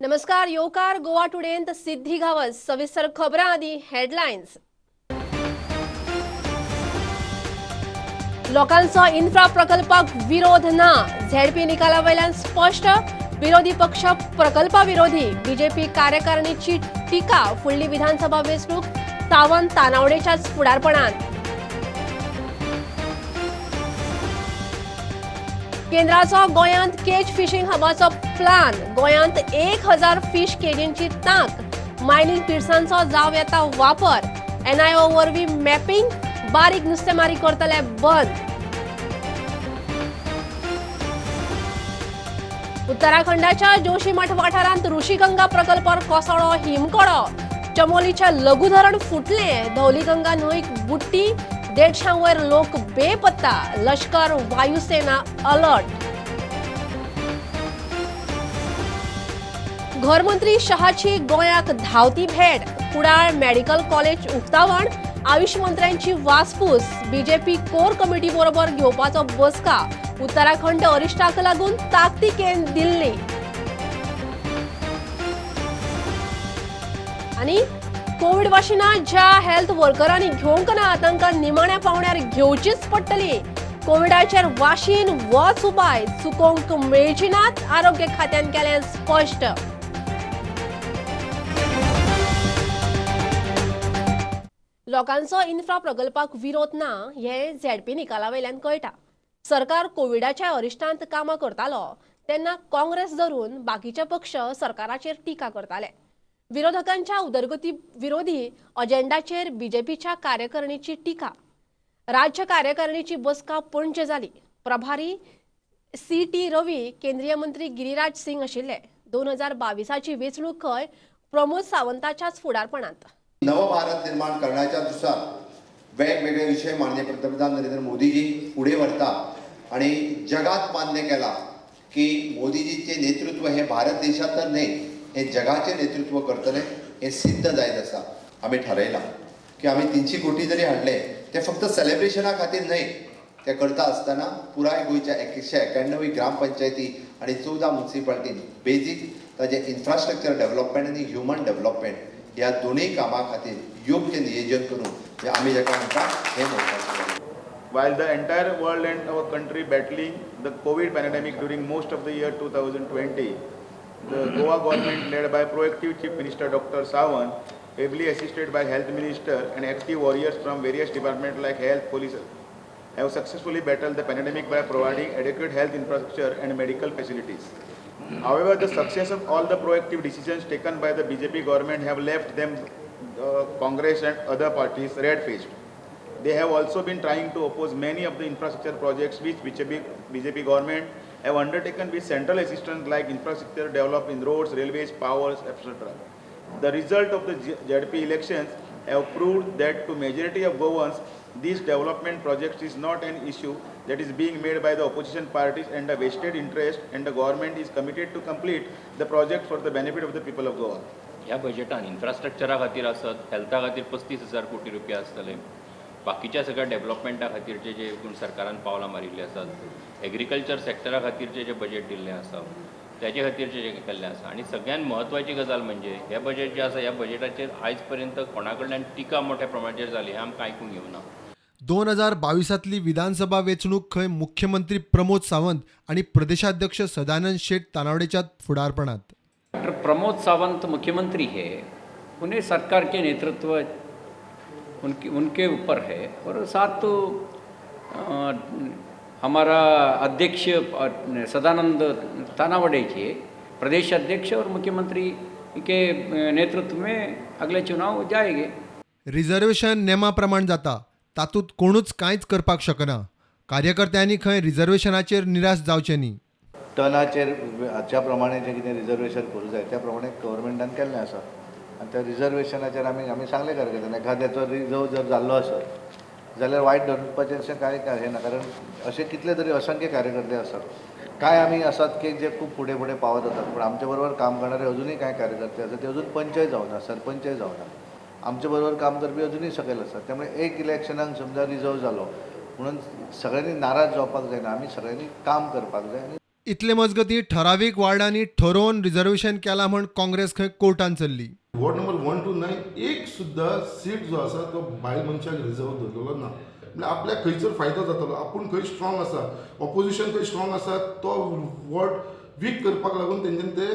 नमस्कार, योकार गोवा टुडेंत सिद्धी गांवस. सविस्तर खबरां आदी हेडलायन्स. लोकांचो इन्फ्रा प्रकल्पाक विरोध ना, झेडपी निकाला वयल्यान स्पश्ट. विरोधी पक्ष प्रकल्पा विरोधी, बीजेपी कार्यकारिणीची टीका. फुडली विधानसभा वेंचणूक सावंत तानावडेच्याच फुडारपणान. केंद्राचो गोंयांत केज फिशिंग हबाचो प्लान. गोंयांत 1000 फिश केजींची तांक. मायनिंग पिर्सांचो जावं येता वापर. एनआयओ वरवीं मॅपिंग. बारीक नुस्तेमारी करतले बंद. उत्तराखंडाच्या जोशीमठ वाठारांत ऋषिगंगा प्रकल्पार कोसळ्ळो हिमकडो. चमोलीच्या लघुधरण फुटलें. धौलीगंगा न्हंयक बुट्टी. 150 वयर लोक बेपत्ता. लश्कर वायुसेना अलर्ट. घरमंत्री शहाची गोंयाक धांवती भेट. कुडाळ मेडिकल कॉलेज उक्तावण. आयुष मंत्र्यांची वासपूस. बीजेपी कोर कमिटी बरोबर घेवपाचो बसका. उत्तराखंड अरिश्टाक लागून ताकतिकेन दिल्ली. आनी कोविड वाशिनां ज्या हेल्थ वर्करांनी घेवंक ना तांकां निमाण्या पावण्यार घेवचीच पडटली. कोविडाचेर वाशीन वच उपाय चुकोवंक मेळची नात, आरोग्य खात्यान केलें स्पश्ट. लोकांचो इन्फ्रा प्रकल्पाक विरोध ना हें झेडपी निकाला वयल्यान कळटा. सरकार कोविडाच्या अरिश्टांत कामां करतालो तेन्ना काँग्रेस धरून बाकीचे पक्ष सरकाराचेर टिका करताले. विरोधकांच्या उदरगती विरोधी अजेंडाचेर बीजेपीच्या कार्यकारिणीची टीका. राज्य कार्यकारिणीची बसका पणजे जाली. प्रभारी सी.टी. रवी, केंद्रीय मंत्री गिरिराज सिंग आशिल्ले. 2022ची वेंचणूक खंय प्रमोद सावंताच्याच फुडारपणांत. नव भारत निर्माण करण्याच्या नुसार वेगवेगळे विषय माननीय पंतप्रधान नरेंद्र मोदीजी पुढे व्हरता आणि जगात मान्य केला की मोदीजीचे नेतृत्व हे भारत देशात तर न्हय, हे जगाचे नेतृत्व करतले हे सिद्ध जायत आसा. आमी ठरयलां की आमी 300 कोटी जरी हाडले ते फक्त सेलिब्रेशना खातीर न्हय, ते करता आसतना पुराय गोंयच्या 191 ग्रामपंचायती आनी 14 मुन्सिपाल्टीन बेजीक ताजें इन्फ्रास्ट्रक्चर डेव्हलपमेंट आनी ह्युमन डेव्हलपमेंट ह्या दोनूय कामां खातीर योग्य नियोजन करून आमी जाका म्हणटा हें म्हणपाक. While the entire world and our country battling the COVID pandemic during most of the year 2020, the Goa government led by proactive Chief Minister Dr. Sawant, ably assisted by Health Minister and active warriors from various departments like health, police, have successfully battled the pandemic by providing adequate health infrastructure and medical facilities. However, the success of all the proactive decisions taken by the BJP government have left them, Congress and other parties, red-faced. They have also been trying to oppose many of the infrastructure projects which BJP government have undertaken with central assistance, like infrastructure developed in roads, railways, powers, etc. The result of the ZP elections have proved that to majority of Goans, this development project is not an issue that is being made by the opposition parties and a vested interest, and the government is committed to complete the project for the benefit of the people of Goa. ह्या बजेटान इन्फ्रास्ट्रक्चरा खातीर आसत, हेल्था खातीर 35,000 कोटी रुपया आसतले, बाकीच्या सगळ्या डेव्हलपमेंटा खातीरचे जे एकूण सरकारान पावलां मारिल्लीं आसात, एग्रीकल्चर सेक्टरा खातीरचे जे बजेट दिल्लें आसा त्याचे खातीरचे जे केल्लें आसा. आनी सगळ्यान म्हत्वाची गजाल म्हणजे हे बजेट जें आसा ह्या बजेटाचेर आयज पर्यंत कोणा कडल्यान टिका मोठ्या प्रमाणाचेर जाली हें आमकां आयकूंक येवना. 2022तली विधानसभा वेंचणूक खंय मुख्यमंत्री प्रमोद सावंत आणि प्रदेशाध्यक्ष सदानंद शेट तानावडेच्या फुडारपणात. डॉक्टर प्रमोद सावंत मुख्यमंत्री है, उन्हें सरकार के नेतृत्व उनके ऊपर है और साथ तो हमारा अध्यक्ष सदानंद तानावड़े के प्रदेश अध्यक्ष और मुख्यमंत्री के नेतृत्व में अगले चुनाव जाएंगे. रिझर्वेशन नेमा प्रमाण जाता, तातूंत कोणूच कांयच करपाक शकना. कार्यकर्त्यांनी खंय रिझर्वेशनाचेर निराश जावचें न्ही. टनाचेर ज्या प्रमाणे जें कितें रिझर्वेशन करूं जाय त्या प्रमाणे गव्हर्मेंटान केल्लें आसा आनी त्या रिझर्वेशनाचेर आमी सांगलें कार्यकर्त्यांक, एखाद्याचो रिजर्व जर जाल्लो आसत जाल्यार वायट धरपाचें अशें कांय हें ना, कारण अशे कितले तरी असंख्य कार्यकर्ते आसात. कांय आमी आसात की जे खूब फुडें फुडें पावत वतात, पूण आमचे बरोबर काम करणारे अजुनूय कांय कार्यकर्ते आसात, ते अजून पंचय जावना, सरपंचय जावना, आमचे बरोबर काम करपी अजुनूय सकयल आसात. त्यामुळे एक इलेक्शनाक समजा रिजर्व जालो म्हणून सगळ्यांनी नाराज जावपाक जायना, आमी सगळ्यांनी काम करपाक जाय. इतले मजगतीं ठरावीक वार्डांनी ठरोवन रिझर्वेशन केलां म्हण काँग्रेस खंय कोर्टान चल्ली. वॉर्ड नंबर 1 to 9 एक सुद्दां सीट जो आसा तो बायल मनशाक रिजर्व दवरलेलो ना. म्हणल्यार आपल्याक खंयसर फायदो जातलो, आपूण खंय स्ट्रॉंग आसा, ऑपोजिशन खंय स्ट्रॉंग आसा तो वॉर्ड वीक करपाक लागून तेंच्यांनी ते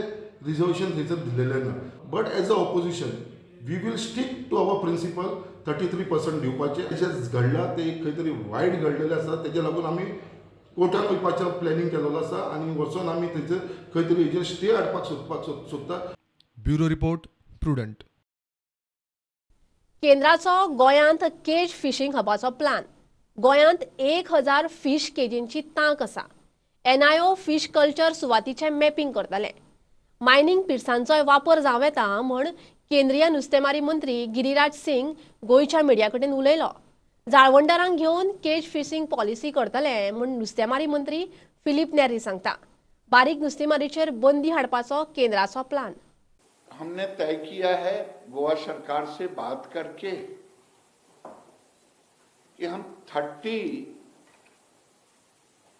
रिजर्वेशन थंयसर दिल्लेलें ना. But as a opposition we will stick to our principle 33% दिवपाचें. अशें घडलां तें एक खंय तरी वायट घडलेलें आसा, तेज्या लागून आमी कोर्टान वचपाचो प्लॅनिंग केलेलो आसा आनी वचोन आमी थंयसर खंय तरी हेजेर स्टे हाडपाक सोदता. Bureau report, Prudent. केंद्राचो गोंयांत केज फिशींग हबाचो प्लान. गोंयांत 1000 फिश केजींची तांक आसा. एनआयओ फिश कल्चर सुवातीचें मॅपिंग करतले. मायनिंग पिर्सांचोय वापर जावं येता म्हण केंद्रीय नुस्तेमारी मंत्री गिरिराज सिंग गोंयच्या मिडिया कडेन उलयलो. जाळवणदारांक घेवन केज फिशींग पॉलिसी करतले म्हूण नुस्तेमारी मंत्री फिलीप नेरी सांगता. बारीक नुस्तेमारीचेर बंदी हाडपाचो केंद्राचो प्लान. हमने तय किया है गोवा सरकार से बात करके कि हम 30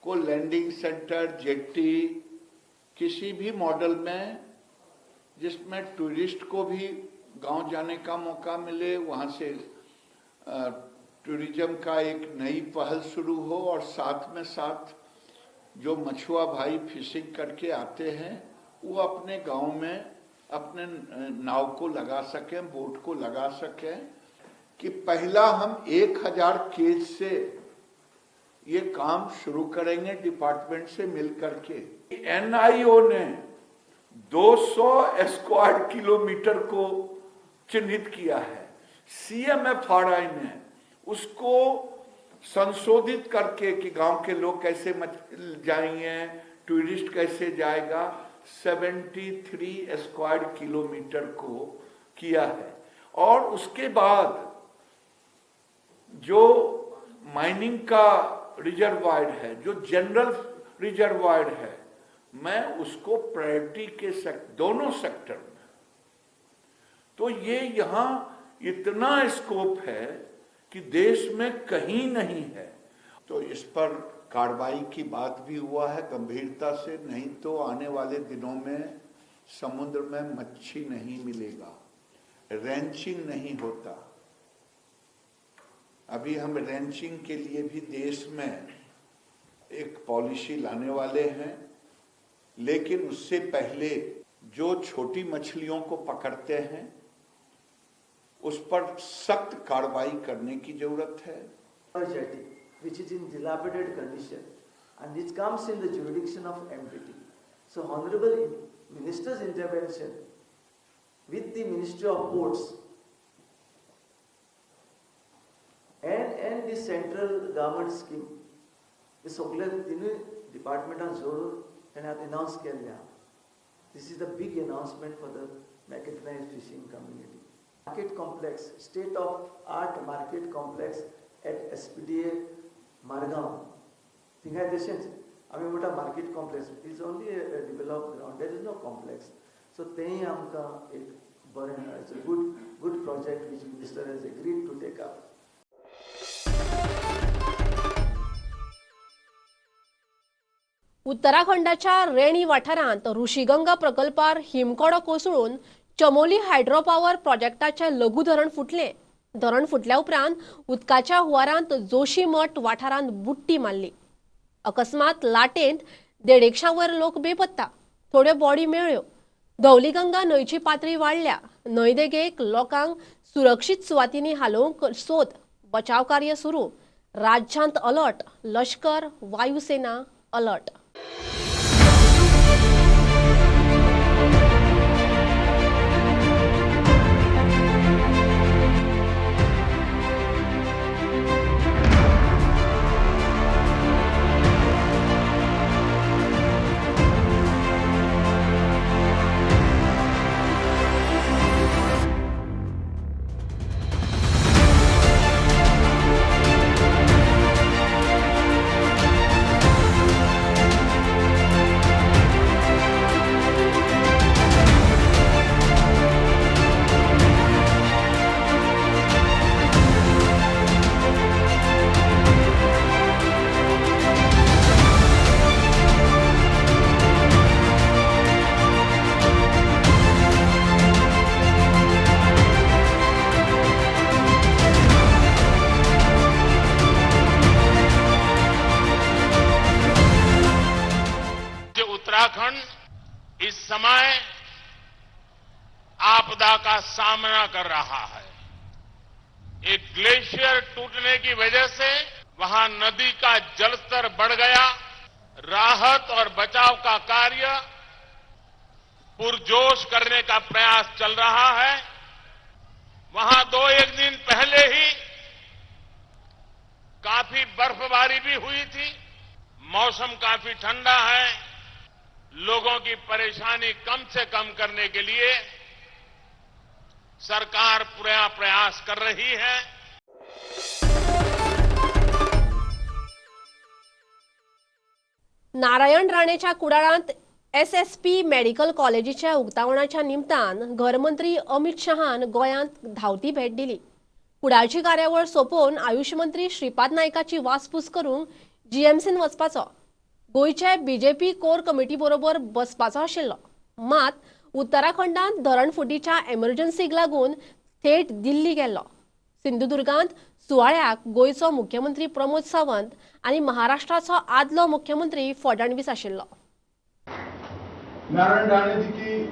को लैंडिंग सेंटर, जेट्टी, किसी भी मॉडल में जिसमें टूरिस्ट को भी गांव जाने का मौका मिले, वहां से टूरिज्म का एक नई पहल शुरू हो और साथ में साथ जो मछुआ भाई फिशिंग करके आते हैं वो अपने गांव में अपने नाव को लगा सकें, बोट को लगा सकें। कि पहला हम 1000 केज से ये काम शुरू करेंगे डिपार्टमेंट से मिल करके। एनआईओ ने 200 स्क्वायर किलोमीटर को चिन्हित किया है। सीएमएफआरआई ने उसको संशोधित करके कि गांव के लोग कैसे जाएंगे, टूरिस्ट कैसे जाएगा, 73 स्क्वायर किलोमीटर को किया है। और उसके बाद जो माइनिंग का रिजर्वायर है, जो जनरल रिजर्वायर है, मैं उसको प्रायोरिटी के दोनों सेक्टर में, तो ये यहाँ इतना स्कोप है कि देश में कहीं नहीं है। तो इस पर कार्रवाई की बात भी हुआ है गंभीरता से, नहीं तो आने वाले दिनों में समुद्र में मच्छी नहीं मिलेगा, रेंचिंग नहीं होता। अभी हम रेंचिंग के लिए भी देश में एक पॉलिसी लाने वाले हैं, लेकिन उससे पहले जो छोटी मछलियों को पकड़ते हैं उस पर सख्त कार्रवाई करने की जरूरत है। Jetty, which is in dilapidated condition and it comes in the jurisdiction of MPT. So Honorable Minister's intervention with the Ministry of Ports and the central government scheme, हे सगळे तिनूय डिपार्टमेंटान जोडून ताणें आतां अनाउन्स केल्लें आहा. This is the big announcement for the mechanised fishing community. Market complex, state of art market complex at SPDA Margao. थिंगाय तशेंच आमी म्हणटा market complex is only a develop ground, there is no complex. So तेंय आमकां एक बरें, it's a good good project which minister has agreed to take up. उत्तराखंडाच्या रेणी वाठारांत ऋषिगंगा प्रकल्पार हिमकडो कोसळून Chamoli hydro power प्रोजेक्टाचें लघु धरण फुटलें. धरण फुटल्या उपरांत उदकाच्या हुवारांत जोशी मठ वाठारांत बुडटी मारली. अकस्मात लाटेंत 150 वयर लोक बेपत्ता, थोड्यो बॉडी मेळ्ळ्यो. धौलीगंगा न्हंयची पातळी वाडल्या. न्हंयदेगेक लोकांक सुरक्षीत सुवातींनी हालोवंक सोद, बचाव कार्य सुरू. राज्यांत अलर्ट, लश्कर, वायुसेना अलर्ट. आपदा का सामना कर रहा है। एक ग्लेशियर टूटने की वजह से वहां नदी का जलस्तर बढ़ गया। राहत और बचाव का कार्य पुरजोश करने का प्रयास चल रहा है। वहां 2-1 दिन पहले ही काफी बर्फबारी भी हुई थी। मौसम काफी ठंडा है। लोगों की परेशानी कम से कम करने के लिए सरकार पूरा प्रयास कर रही है। नारायण राणेच्या कुडाळांत एसएसपी मेडिकल कॉलेजीच्या उक्तावणाच्या निमतान घरमंत्री अमित शहान गोंयांत धांवती भेट दिली। कुडाळची कार्यावळ सोंपोवन आयुष मंत्री श्रीपाद नायकाची वासपूस करूंक जीएमसीन वचपाचो गोंयचे बीजेपी कोर कमिटी बरोबर बसपाचो आशिल्लो। मात उत्तराखंडांत धरण फुटीच्या एमर्जन्सीक लागून थेट दिल्ली गेल्लो। सिंधुदुर्गांत सुवाळ्याक गोंयचो मुख्यमंत्री प्रमोद सावंत आनी महाराष्ट्राचो आदलो मुख्यमंत्री फडणवीस आशिल्लो। नारायण राणे जी की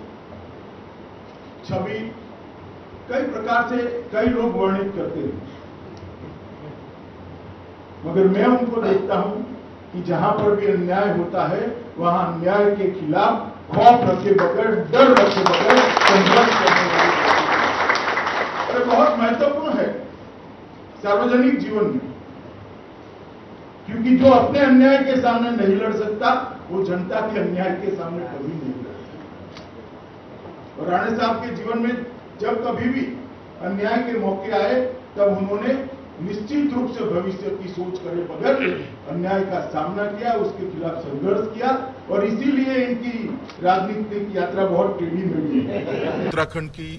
छवि कई प्रकार से कई लोग वर्णित करते हैं, मगर मैं उनको देखता हूं कि जहां पर भी अन्याय होता है वहां अन्याय के खिलाफ खौफ रखे बगैर, डर रखे बगैर संघर्ष करने वाले। और बहुत महत्वपूर्ण है सार्वजनिक जीवन में, क्योंकि जो अपने अन्याय के सामने नहीं लड़ सकता वो जनता के अन्याय के सामने कभी नहीं लड़ सकता। और राणे साहब के जीवन में जब कभी भी अन्याय के मौके आए तब उन्होंने निश्चित रूप से भविष्य की सोच करे बगैर अन्याय का सामना किया, उसके खिलाफ संघर्ष किया और इसीलिए इनकी राजनीतिक यात्रा बहुत टेढ़ी मेढ़ी है। उत्तराखंड की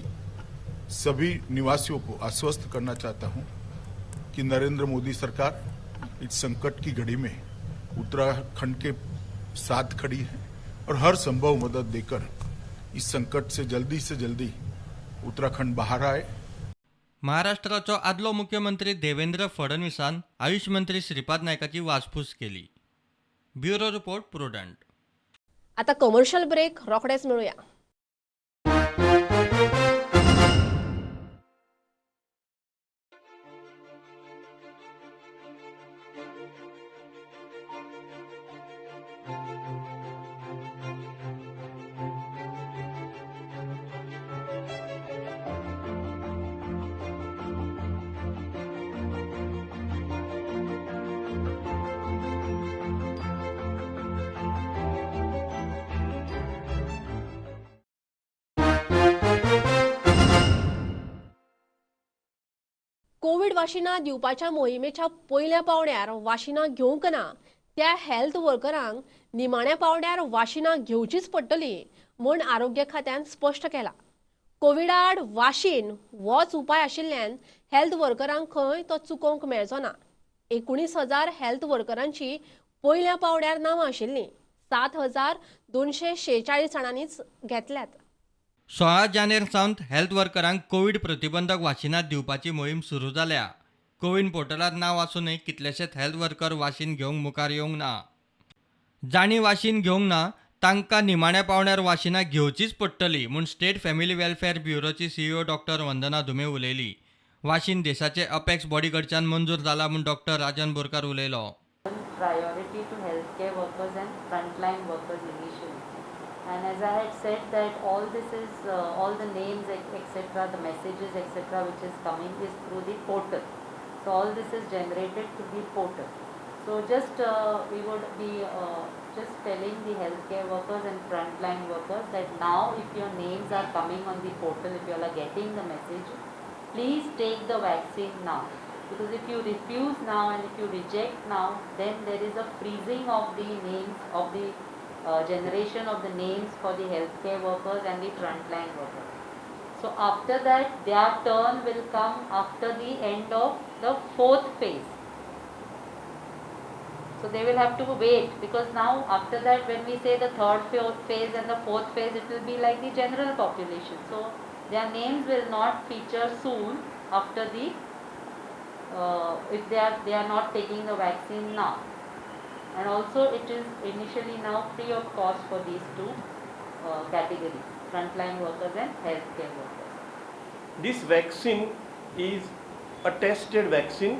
सभी निवासियों को आश्वस्त करना चाहता हूं कि नरेंद्र मोदी सरकार इस संकट की घड़ी में उत्तराखंड के साथ खड़ी है और हर संभव मदद देकर इस संकट से जल्दी उत्तराखंड बाहर आए। महाराष्ट्राचो आदलो मुख्यमंत्री देवेंद्र फडणवीसान आयुष मंत्री श्रीपाद नायकाची वासपूस केली। Bureau report, Prudent. आता कमर्शियल ब्रेक, रोखडेच मेळुया। कोविड वाशिनां दिवपाच्या मोहिमेच्या पयल्या पावंड्यार वाशिनां घेवंक ना त्या हेल्थ वर्करांक निमाण्या पावंड्यार वाशिनां घेवचीच पडटली म्हूण आरोग्य खात्यान स्पश्ट केलां। कोविडा आड वाशीन होच उपाय आशिल्ल्यान हेल्थ वर्करांक खंय तो चुकोवंक मेळचो ना। 19,000 हेल्थ वर्करांची पयल्या पावंड्यार नांवां आशिल्लीं, 7,246 जाणांनीच घेतल्यात। 16 जानेर सावन हेल्थ वर्करांक कोविड प्रतिबंधक वाशिनां दिवपाची मोहीम सुरू जाल्या। कोविन पोर्टलार नांव आसूनय कितलेशेच हेल्थ वर्कर वाशीन घेवंक मुखार येवंक ना। जांणी वाशीन घेवंक ना तांकां निमाण्या पावंड्यार वाशिनां घेवचीच पडटली म्हूण स्टेट फॅमिली वेलफेअर ब्युरोची सीईओ डॉक्टर वंदना धुमे उलयली। वाशीन देशाचे अपेक्स बॉडी कडच्यान मंजूर जाला म्हूण डॉक्टर राजन बोरकार उलयलो। Priority to health care workers and frontline workers initially. And as I had said that all this is, all the names etc., the messages etc. which is coming is through the portal. So all this is generated through the portal. So just we would be just telling the healthcare workers and frontline workers that now if your names are coming on the portal, if you all are getting the message, please take the vaccine now. Because if you refuse now and if you reject now, then there is a freezing of the names of the generation of the names for the healthcare workers and the frontline workers. So after that, their turn will come after the end of the fourth phase. So they will have to wait, because now after that when we say the third phase and the fourth phase, it will be like the general population. So their names will not feature soon after the if they are not taking the vaccine now. And also it is initially now free of cost for these two categories, frontline workers and healthcare workers. This vaccine is a tested vaccine.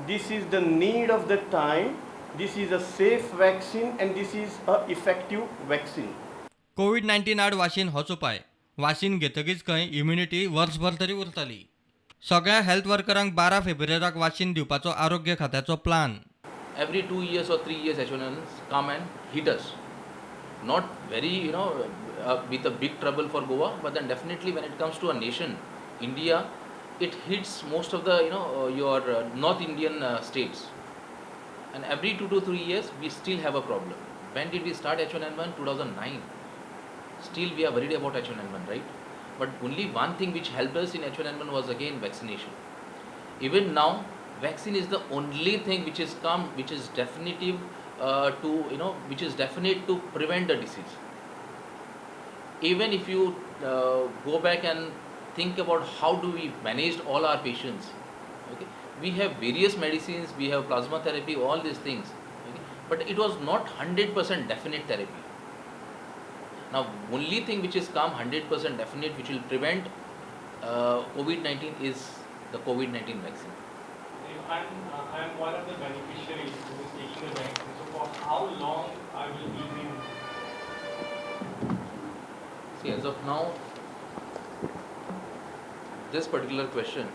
This is the need of the time. This is a safe vaccine and this is a effective vaccine. COVID-19 आड वाशीन होच उपाय. वाशीन घेतकीच खंय immunity वर्सभर तरी उरतली. सगळ्या health वर्करांक 12 फेब्रुवारीक वाशीन दिवपाचो आरोग्य खात्याचो plan. Every 2 years or 3 years H1N1 come and hit us. Not very, with a big trouble for Goa, but then definitely when it comes to a nation, India, it hits most of the, your North Indian states. And every 2 to 3 years, we still have a problem. When did we start H1N1? 2009. Still we are worried about H1N1, right? But only one thing which helped us in H1N1 was again vaccination. Even now, vaccine is the only thing which is come, which is definitive which is definite to prevent the disease. Even if you go back and think about how do we manage all our patients, okay? We have various medicines, we have plasma therapy, all these things, okay? But it was not 100% definite therapy. Now, only thing which is come 100% definite, which will prevent COVID-19 is the COVID-19 vaccine. I'm one of the beneficiaries who is taking the vaccine. So for how long I will be immune? See, as of now, this particular question,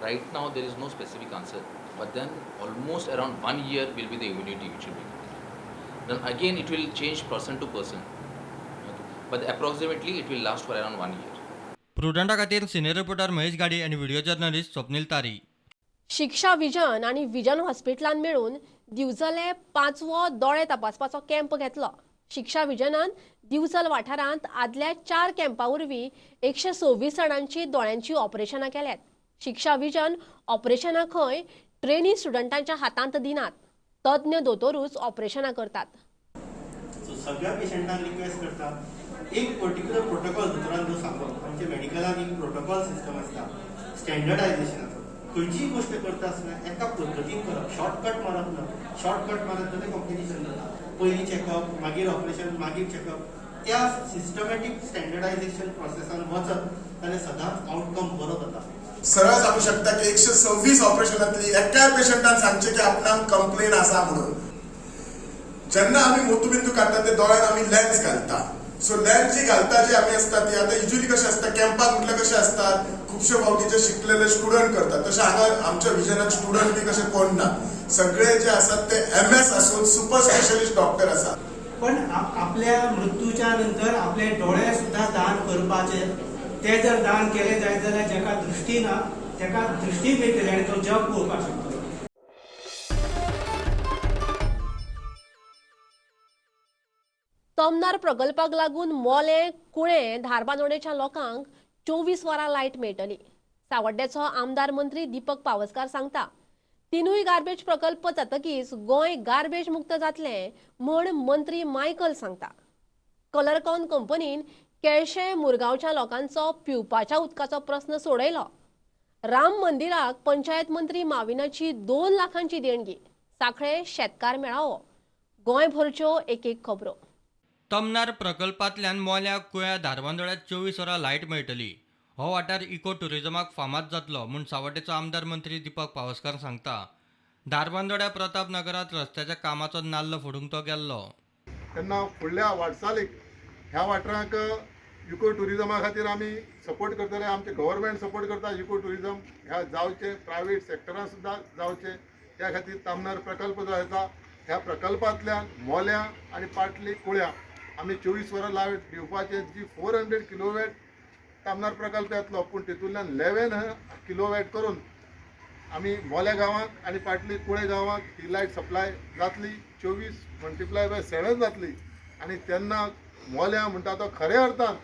right now there is no specific answer. But then almost around 1 year will be the immunity which will be. Then again it will change person to person. Okay. But approximately it will last for around 1 year. प्रुडंटा खातीर senior reporter Mahesh गाडी आणि video journalist Swapnil तारी. शिक्षा vision आनी vision हॉस्पिटलान मेळून दिवचले 5वो दोळे तपासपाचो camp घेतलो. शिक्षा विजनान दिवचल वाठारांत आदल्या 4 कॅम्पा वरवीं 126 जाणांची दोळ्यांची ऑपरेशनां केल्यात. शिक्षा विजन ऑपरेशनां खंय ट्रेनी स्टुडंटांच्या हातांत दिनात, तज्ञ दोतोरूच ऑपरेशनां करतात. सगळ्या पेशंटांक रिक्वेस्ट करता एक पर्टिक्युलर प्रोटोकॉल दोतोरान जो सांगलो, आमच्या मेडिकलान एक प्रोटोकॉल सिस्टम आसता स्टँडर्डायझेशनाचो. खंयचीय गोश्ट करता आसतना एका पद्दतीन करप, शॉर्टकट मारप ना. शॉर्टकट मारत जाल्यार कॉम्प्लिकेशन जाता. पयलीं चॅकअप, मागीर ऑपरेशन, मागीर चॅकअप. त्या सिस्टमॅटीक स्टँडर्डायझेशन प्रोसेसान वचत जाल्यार सदांच आउटकम बरो जाता. सरळ सांगू शकता की 126 ऑपरेशनांतली एकाय पेशंटान सांगचें की आपणाक कंप्लेन आसा म्हणून. जेन्ना आमी मोतुबिंदू काडटा ते दोळ्यान आमी लेन्स घालता. सो लेन्स जी घालता जी आमी आसता ती आतां युजली कशें आसता कॅम्पाक म्हटल्यार कशें आसता खुबशे फावटी जे शिकलेले स्टुडंट करतात, तशें हांगा आमच्या विजनात स्टुडंट बी कशें कोण ना, सगळे जे आसात ते MS आसून सुपर स्पेशलिस्ट डॉक्टर आसात. पण आपल्या मृत्यूच्या नंतर आपले डोळे सुद्धा दान करपाचे, ते जर दान केले जायत जाल्यार जाका दृष्टी ना ताका दृष्टी मेळटली आनी तो जग पळोवपाक शकतलो. तमनार प्रकल्पाक लागून मोलें कुळें धारबांदोडेच्या लोकांक 24 वरां लायट मेळटली. सावड्ड्याचो आमदार मंत्री दीपक पावसकार सांगता, 3 गार्बेज प्रकल्प जातकीच गोंय गार्बेज मुक्त जातलें म्हण मंत्री मायकल सांगता. कलरकॉन कंपनीन केळशे मुरगांवच्या लोकांचो पिवपाच्या उदकाचो प्रस्न सोडयलो. राम मंदिराक पंचायत मंत्री माविनाची 2 लाखांची देणगी. सांखळे शेतकार मेळावो. गोंयभरच्यो एक एक खबरो. तमनार प्रकल्पांतल्यान मोल्या कुळ्या धारबांदोड्यात 24 वरां लायट मेळटली. हो वाठार इको ट्युरिजमाक फामाद जातलो म्हूण सावड्डेचो आमदार मंत्री दीपक पावसकार सांगता. धारबांदोड्या प्रताप नगरांत रस्त्याच्या कामाचो नाल्ल फोडूंक तो गेल्लो. तेन्ना फुडल्या वाटचालीक ह्या वाठारांक इको ट्युरिजमा खातीर आमी सपोर्ट करतले. आमचे गव्हर्मेंट सपोर्ट करता इको ट्युरिजम ह्या जावचें, प्रायवेट सेक्टरान सुद्दां जावचें. त्या खातीर तामनार प्रकल्प जो आसा ह्या प्रकल्पांतल्यान मोल्या आनी पाटली कुळ्या आमी 24 वरां लायट दिवपाचें. जी 400 किलोवॅट तामनार प्रकल्प येतलो, पूण तितूंतल्यान 11 किलोवॅट करून आमी मोल्या गांवांत आनी पाटली कुळे गांवांत ही लायट सप्लाय जातली. 24 × 7 जातली. आनी तेन्ना मोल्या म्हणटा तो खऱ्या अर्थान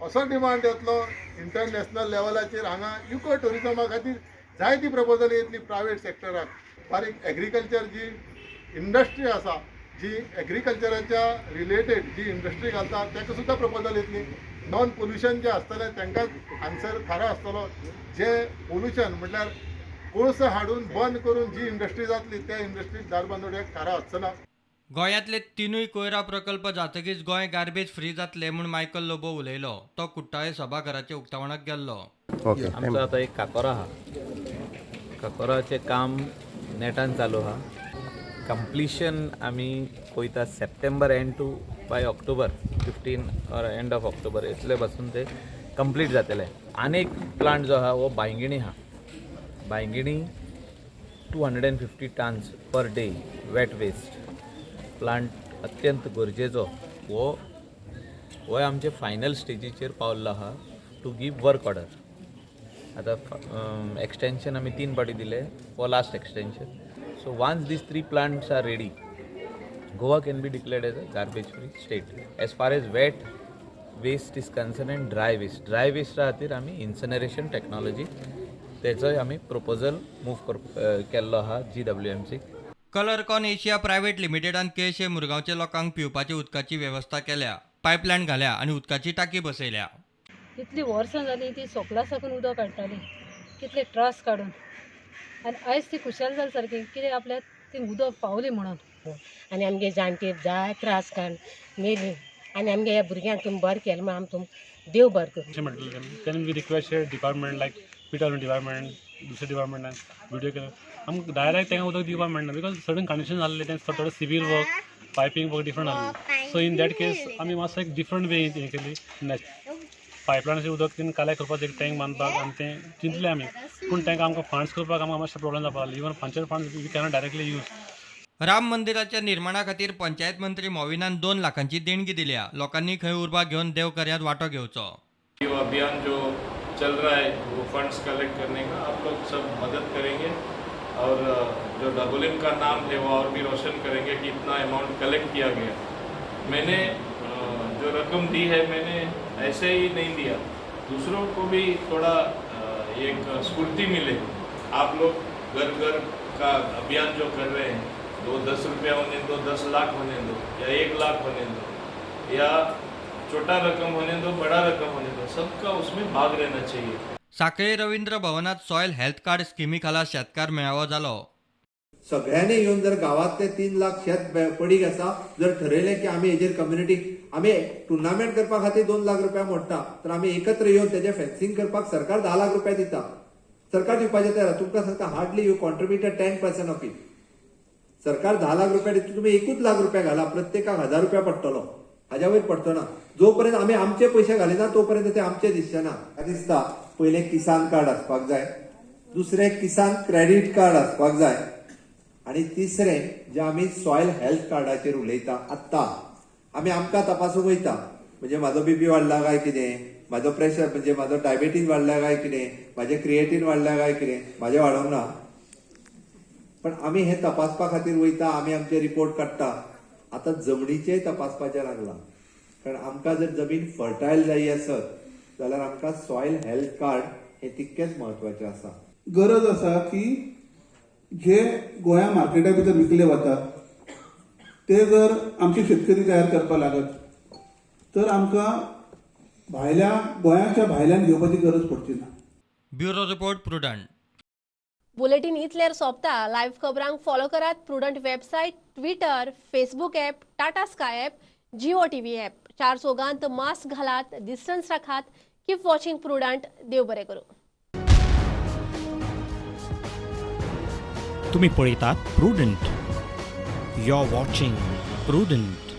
असो डिमांड येतलो इंटरनॅशनल लेवलाचेर. हांगा इको ट्युरिजमा खातीर जायती प्रपोजल येतली प्रायवेट सेक्टराक. बारीक एग्रीकल्चर जी इंडस्ट्री आसा, जी एग्रीकल्चराच्या रिलेटेड जी इंडस्ट्री घालता ताका सुद्दां प्रपोजल येतली. नॉन पोल्युशन जे आसतलें तांकां आन्सर थारो आसतलो. जे पोल्युशन म्हटल्यार कोळसो हाडून बंद करून जी इंडस्ट्री जातली त्या इंडस्ट्रीक धारबांदोड्याक थारो आसचो ना. गोंयांतले 3 कोयरा प्रकल्प जातकीच गोंय गार्बेज फ्री जातले म्हूण मायकल लोबो उलयलो. तो कुट्टाळे सभाघराच्या उक्तावणाक गेल्लो. आमचो आतां एक काकोरा आहा, काकोराचें काम नेटान चालू आहा. कंप्लिशन आमी पळयता September end to by October 15 or end of October इतले पासून ते कंप्लीट जातले. आनी एक प्लांट जो आहा हो बांयगिणी आहा. Bainguinim 250 tons per day wet waste plant अत्यंत गरजेचो. हो हो आमचे फायनल स्टेजीचेर पावल्लो आहा टू गिव वर्क ऑर्डर. आतां एक्सटेंशन आमी 3 पाटी दिले, हो last extension. So once these 3 plants are ready, Goa can be declared as a garbage free state as far as wet waste is concerned and dry waste. Dry waste खातीर आमी इन्सनरेशन technology तेचोय आमी proposal move केल्लो आहा GWMC. कलरकॉन Asia private लिमिटेडान केळशे मुरगांवच्या लोकांक पिवपाच्या उदकाची वेवस्था केल्या, pipeline घाल्या आनी उदकाची टाकी बसयल्या. कितली वर्सां जाली ती सोकला साकून उदक काडटाली, कितले त्रास काडून, आनी आयज ती खुशाल जाली सारकी कितें आपल्याक ती उदक पावली म्हणून. आनी आमगे जाणटे जाय त्रास काडून मेली आनी आमगे ह्या भुरग्यांक तुमी बरें केलें म्हूण आमी तुमकां देव बरें करूं. Can we request department like PW department, दुसऱ्या डिपार्टमेंटान विडियो केलो आमकां डायरेक्ट तांकां उदक दिवपाक मेळना because sudden condition जाल्लें तें थोडे civil work piping work different आसलें. सो इन that case आमी मातसो एक डिफरंट वे हें केली, पायपलायनाचें उदक तिणें कलेक्ट करपाचें एक टँक बांदपाक आनी तें चिंतलें आमी, पूण तांकां आमकां फंड्स करपाक आमकां मातशें प्रॉब्लम जावपाक लागलो. इवन खंयचे funds we cannot directly use. Ram मंदिराच्या निर्माणा खातीर पंचायत मंत्री मॉविनान 2 लाखांची देणगी दिल्या. लोकांनी खंय उर्बा घेवन देव कार्यांत वांटो घेवचो. ये अभियान जो चल रहा है वो फंड्स कलेक्ट करने का, आप लोग सब मदद करेंगे और जो डबोलिम का नाम है वो और भी रोशन करेंगे कि इतना अमाउंट कलेक्ट किया गया. मैंने जो रकम दी है मैंने ऐसे ही नहीं दिया, दूसरों को भी थोड़ा एक स्फूर्ति मिले. आप लोग घर घर का अभियान जो कर रहे हैं, 2-10 रुपया होने दो, 10 लाख होने दो या 1 लाख होने दो या छोटा रकम होने दो, बड़ा रकम होने दो, सबका उसमें भाग रहना चाहिए. साखळे रवींद्र भवनात सॉयल हेल्थ कार्ड स्किमी खाला शेतकार मेळावो जालो. सगळ्यांनी येवन जर गांवांतले 3 लाख शेत पडीक आसा जर ठरयलें की आमी हेजेर कम्युनिटी आमी टुर्नामेंट करपा खातीर 2 लाख रुपया मोडटा तर आमी एकत्र येवन तेजें फेन्सिंग करपाक सरकार 10 लाख रुपया दिता. सरकार दिवपाचें तयार, तुमकां सांगता hardly you contributed 10% of it. सरकार 10 लाख रुपया दिता, तुमी 1 लाख रुपया घाला, प्रत्येकाक 1000 रुपया पडटलो, हाज्या वयर पडचो ना. जोपर्यंत आमी आमचे पयशे घालिना तोपर्यंत ते आमचे दिसचे ना. दिसता पयलें किसान कार्ड आसपाक जाय, दुसरें किसान क्रेडीट कार्ड आसपाक जाय आनी तिसरें जें आमी सॉयल हेल्थ कार्डाचेर उलयता आत्तां आमी आमकां तपासूंक वयता, म्हणजे म्हाजो बीपी वाडला काय कितें, म्हाजो प्रेशर म्हणजे म्हाजो डायबिटीज वाडला काय कितें, म्हाजें क्रिएटीन वाडला काय कितें, म्हाजें वाडोवंक ना, पण आमी हें तपासपा खातीर वयता, आमी आमचे रिपोर्ट काडटा. आतां जमनीचेय तपासपाचें लागलां, कारण आमकां जर जमीन फर्टायल जाय आसत जाल्यार आमकां सॉयल हेल्थ कार्ड हें तितकेंच म्हत्वाचें आसा. गरज आसा की जे गोंया मार्केटा भितर विकले वतात ते जर आमचे शेतकरी तयार करपाक लागत तर आमकां भायल्या गोंयाच्या भायल्यान घेवपाची गरज पडची ना. Bureau report, Prudent. Bulletin इतल्यार सोंपता. लायव्ह खबरांक फॉलो करात Prudent website, Twitter, Facebook app, Tata Sky app, Jio TV app. 4 चौगांत mask घालात, डिस्टन्स राखात. Keep watching Prudent. देव बरें करूं. तुम्ही पळयतात Prudent. You are watching Prudent.